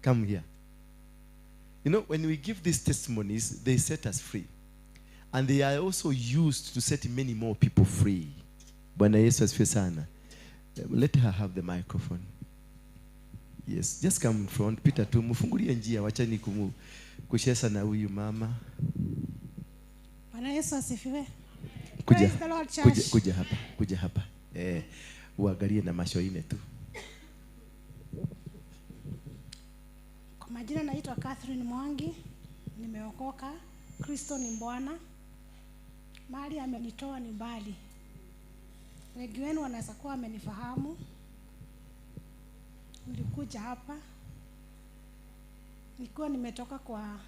Come here. You know, when we give these testimonies, they set us free. And they are also used to set many more people free. Bwana Yesu asifiwe sana. Let her have the microphone. Yes, just come in front. Peter tu mfungulie njia, wachani kucheza na huyu mama. Bwana Yesu asifiwe. Kuja, Praise the Lord, church. kuja hapa, kuja hapa. Uangalie na macho ine tu. Kwa majina naitwa Catherine Mwangi, nimeokoka. Kristo ni Bwana. Mahali amenitoa ni mbali. Wengi wenu wanaweza kuwa wamenifahamu. Nilikuja hapa nilikuwa nimetoka kwa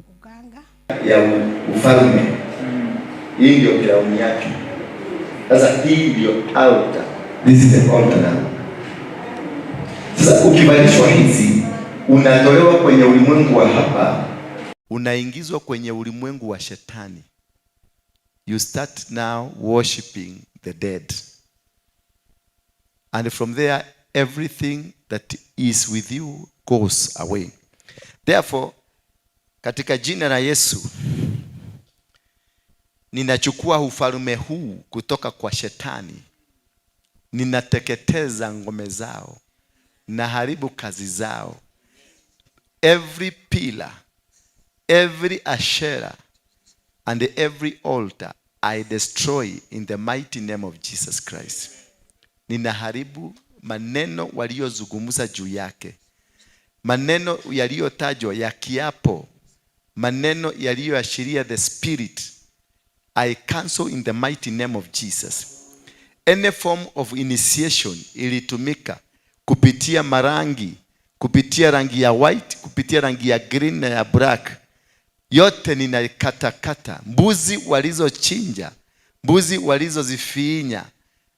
uganga ya ufalme. Hii ndio crown yake. Sasa hii ndio altar. This is the altar now. Sasa ukivalishwa hizi unatolewa kwenye ulimwengu wa hapa, unaingizwa kwenye ulimwengu wa shetani. You start now worshiping the dead. And from there everything that is with you goes away. Therefore, katika jina la Yesu ninachukua ufalme huu kutoka kwa shetani. Ninateketeza ngome zao, naharibu kazi zao. Every pillar, every asherah, and every altar I destroy in the mighty name of Jesus Christ. Ninaharibu maneno waliozungumza juu yake, maneno yaliyotajwa ya kiapo, maneno yaliyoashiria the spirit. I cancel in the mighty name of Jesus. Any form of initiation ilitumika kupitia marangi, kupitia rangi ya white, kupitia rangi ya green na ya black, yote ninaikatakata. Mbuzi walizochinja, mbuzi walizozifinya,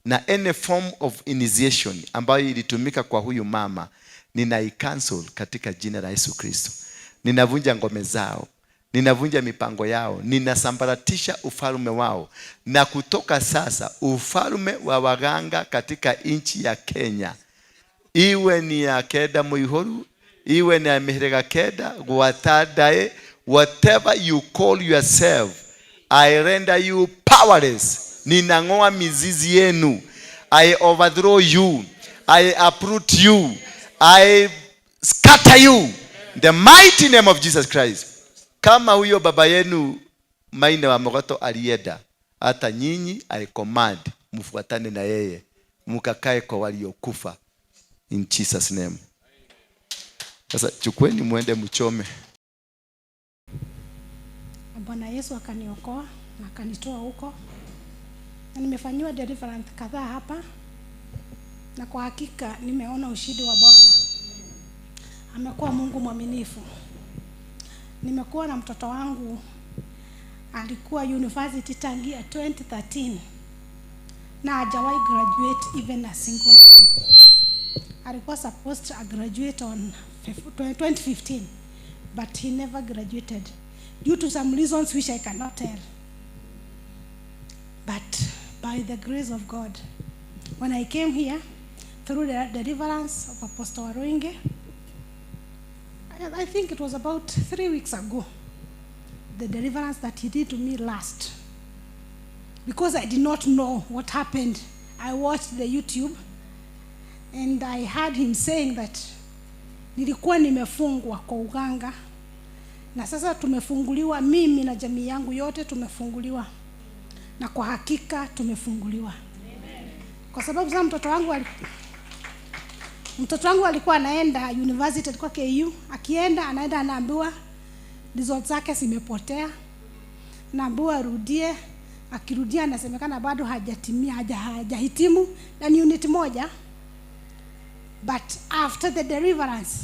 na any form of initiation ambayo ilitumika kwa huyu mama ninaicancel katika jina la Yesu Kristo. Ninavunja ngome zao, ninavunja mipango yao, ninasambaratisha ufalme wao. Na kutoka sasa ufalme wa waganga katika nchi ya Kenya, iwe ni ya Keda Muihoru, iwe ni ya Mihirega Keda, Gwatadae, whatever you call yourself, I render you powerless. Ninang'oa mizizi yenu. I overthrow you. I uproot you. I scatter you. In the mighty name of Jesus Christ. Kama huyo baba yenu Maina wa Mogoto alienda, hata nyinyi I command mfuatane na yeye, mkakae kwa waliokufa. In Jesus name. Sasa chukueni muende mchome. Bwana Yesu akaniokoa na akanitoa huko. Na nimefanyiwa deliverance kadhaa hapa, na kwa hakika nimeona ushindi wa Bwana. Amekuwa Mungu mwaminifu. Nimekuwa na mtoto wangu alikuwa university tangia 2013 na hajawahi graduate even a single day. Alikuwa supposed to graduate on 2015, but he never graduated due to some reasons which I cannot tell. But by the grace of God, when I came here through the deliverance of Apostle Waruinge, I think it was about 3 weeks ago, the deliverance that he did to me last. Because I did not know what happened, I watched the YouTube and I heard him saying that nilikuwa nimefungwa kwa uganga na sasa tumefunguliwa, mimi na jamii yangu yote tumefunguliwa. Na kwa hakika tumefunguliwa. Kwa sababu sasa mtoto wangu alikuwa anaenda university, alikuwa KU, akienda anaenda anaambiwa results zake zimepotea, naambiwa arudie, akirudia anasemekana bado hajatimia, hajahitimu na ni unit moja. But after the deliverance,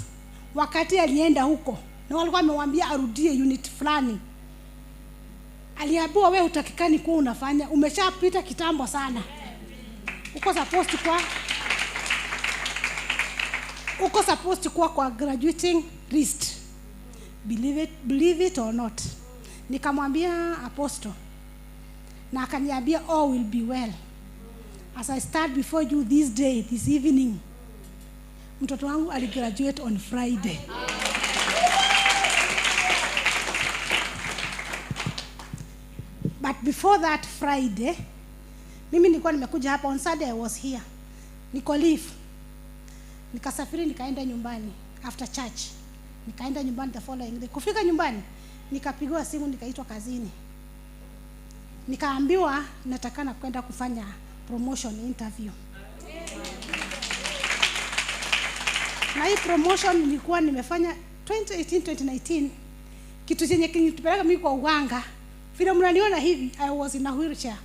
wakati alienda huko na walikuwa wamemwambia arudie unit fulani, aliambiwa wewe hutakikani kuwa unafanya, umeshapita kitambo sana, uko supposed kuwa kwa graduating list. Believe it or not. Nikamwambia apostle na akaniambia all will be well. As I stand before you this day, this evening, mtoto wangu aligraduate on Friday. before that Friday, mimi nilikuwa nimekuja hapa on Saturday. I was here. Niko leave. Nikasafiri nikaenda nyumbani after church. Nikaenda nyumbani the following day. Kufika nyumbani nikapigiwa simu, nikaitwa kazini. Nikaambiwa natakana kwenda kufanya promotion interview. Na hii promotion nilikuwa nimefanya 2018 2019. Kitu chenye kinitupeleka mimi kwa uganga. Vile mnaniona hivi, I was in a wheelchair.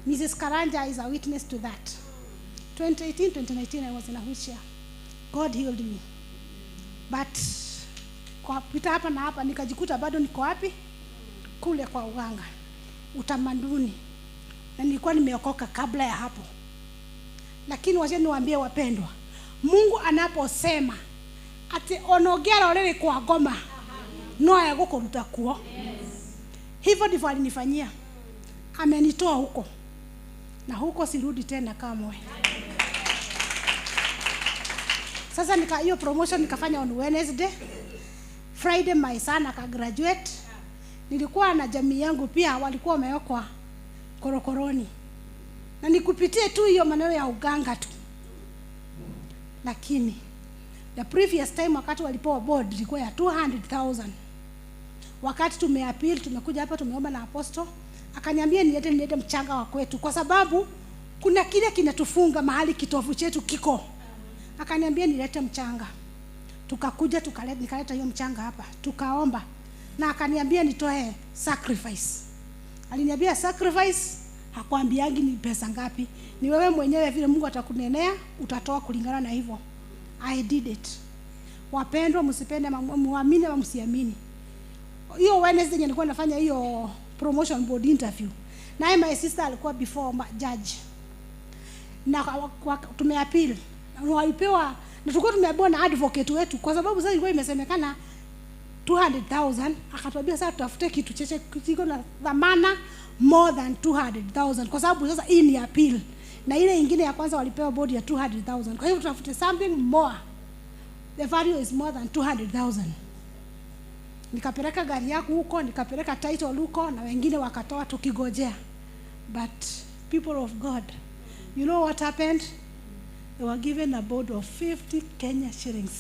Mrs. Karanja is a witness to that. 2018 2019 I was in a wheelchair. God healed me. But kwa pita hapa na hapa nikajikuta bado niko wapi? Kule kwa uganga. Utamaduni. Na nilikuwa nimeokoka kabla ya hapo. Lakini wacha niwaambie wapendwa, Mungu anaposema ati onogera orere kwa ngoma no agukuruta kuo. Hivyo ndivyo alinifanyia. Amenitoa huko. Na huko sirudi tena kamwe. Sasa nika hiyo promotion nikafanya on Wednesday. Friday my son akagraduate. Nilikuwa na jamii yangu pia walikuwa wamewekwa korokoroni. Na nikupitie tu hiyo maneno ya uganga tu. Lakini the previous time wakati walipewa board ilikuwa ya 200,000. Wakati tumeappeal, tumekuja hapa tumeomba na apostle, akaniambia nilete mchanga wa kwetu kwa sababu kuna kile kinatufunga mahali kitovu chetu kiko. Akaniambia nilete mchanga. Tukakuja tukaleta, nikaleta hiyo mchanga hapa, tukaomba. Na akaniambia nitoe sacrifice. Aliniambia sacrifice, hakuambiangi ni pesa ngapi. Ni wewe mwenyewe vile Mungu atakunenea, utatoa kulingana na hivyo. I did it. Wapendwa, msipende, muamini au msiamini. Hiyo Wednesday nilikuwa nafanya hiyo promotion board interview. Naye my sister alikuwa before judge. Na tumeappeal. Walipewa, na tulikuwa tumeambiwa na advocate wetu kwa sababu sasa ilikuwa imesemekana 200,000, akatuambia sasa tutafute kitu cheche kiko na dhamana more than 200,000 kwa sababu sasa hii ni appeal. Na ile ingine ya kwanza walipewa board ya 200,000. Kwa hivyo tutafute something more. The value is more than 200,000. Nikapeleka gari yangu huko, nikapeleka title huko na wengine wakatoa tukigojea. But people of God, you know what happened? They were given a board of 50 Kenya shillings.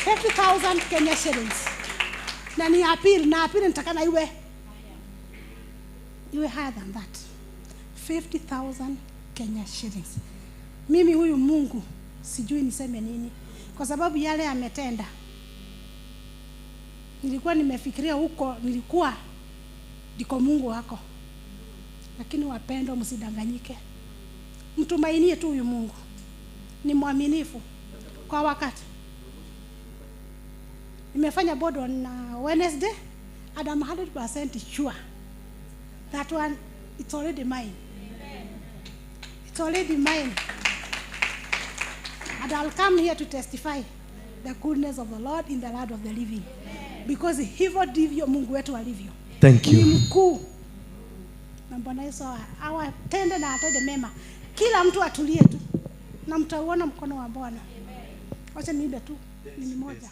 50,000 Kenya shillings. Na ni appeal, na appeal nitakana iwe higher than that. 50,000 Kenya shillings. Mimi huyu Mungu sijui niseme nini kwa sababu yale ametenda. Nilikuwa nimefikiria huko nilikuwa ndiko Mungu wako. Lakini wapendwa, msidanganyike. Mtumainie tu huyu Mungu. Ni mwaminifu kwa wakati. Nimefanya board on Wednesday and I'm 100% sure that one, it's already mine. Amen. It's already mine. And I'll come here to testify the goodness of the Lord in the land of the living. Amen. Because hivyo ndivyo Mungu wetu alivyo. Thank you. Ni mkuu. Na Bwana Yesu awatende na atende mema. Kila mtu atulie tu. Na mtauona mkono wa Bwana. Acha niimbe tu. Ni moja.